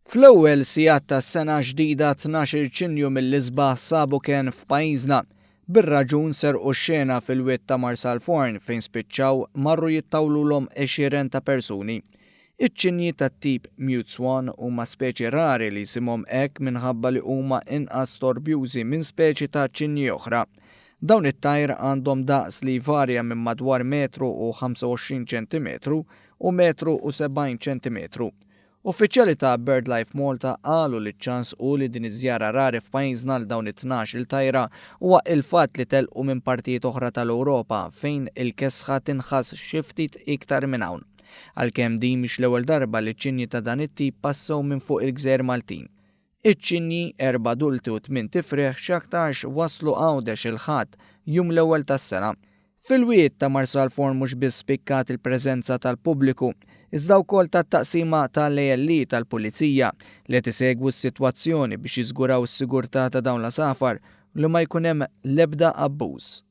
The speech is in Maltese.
Fl-ewwel sigħat tas-sena ġdida 12-il ċinju mill-isbaħ sabu kenn f'pajjiżna. Bir-raġun serqu x-xena fil-wied ta' Marsalforn fejn spiċċaw marru jittawlulhom għexieren ta' persuni. Iċ-ċinji tat-tip Mute Swan huma speċi rari li jisimhom hekk minħabba li huma inqas storbjużi minn speċi ta' ċinji oħra. Dawn it-tajr għandhom daqs li jvarja minn madwar metru u 25 ċentimetru u metru u 70 ċentimetru. Uffiċjali ta' BirdLife Malta qalu li ċ-ċans hu li din iż-żjara rari f'pajjiżna għal dawn it-12-il tajra huwa il-fatt li telqu minn partijiet oħra tal-Ewropa fejn il-kesħa tinħass xi ftit iktar minn hawn. Għalkemm din mhix l-ewwel darba li ċinji ta' dan it-tip passew minn fuq il-gżejjer Maltin. Iċ-ċinji, erba' adulti u tmint ifrieħ x'aktarx waslu Għawdex il-Ħadd, jum l-ewwel tas-sena. Fil-wied ta' Marsalforn mhux biss spikkat il-preżenza tal-pubbliku, iżda wkoll tat-taqsima tal-ALE tal-Pulizija li qed isegwu s-sitwazzjoni biex jiżguraw is-sigurtà ta' dawn l-għasafar u li ma jkun hemm l-ebda abbuż.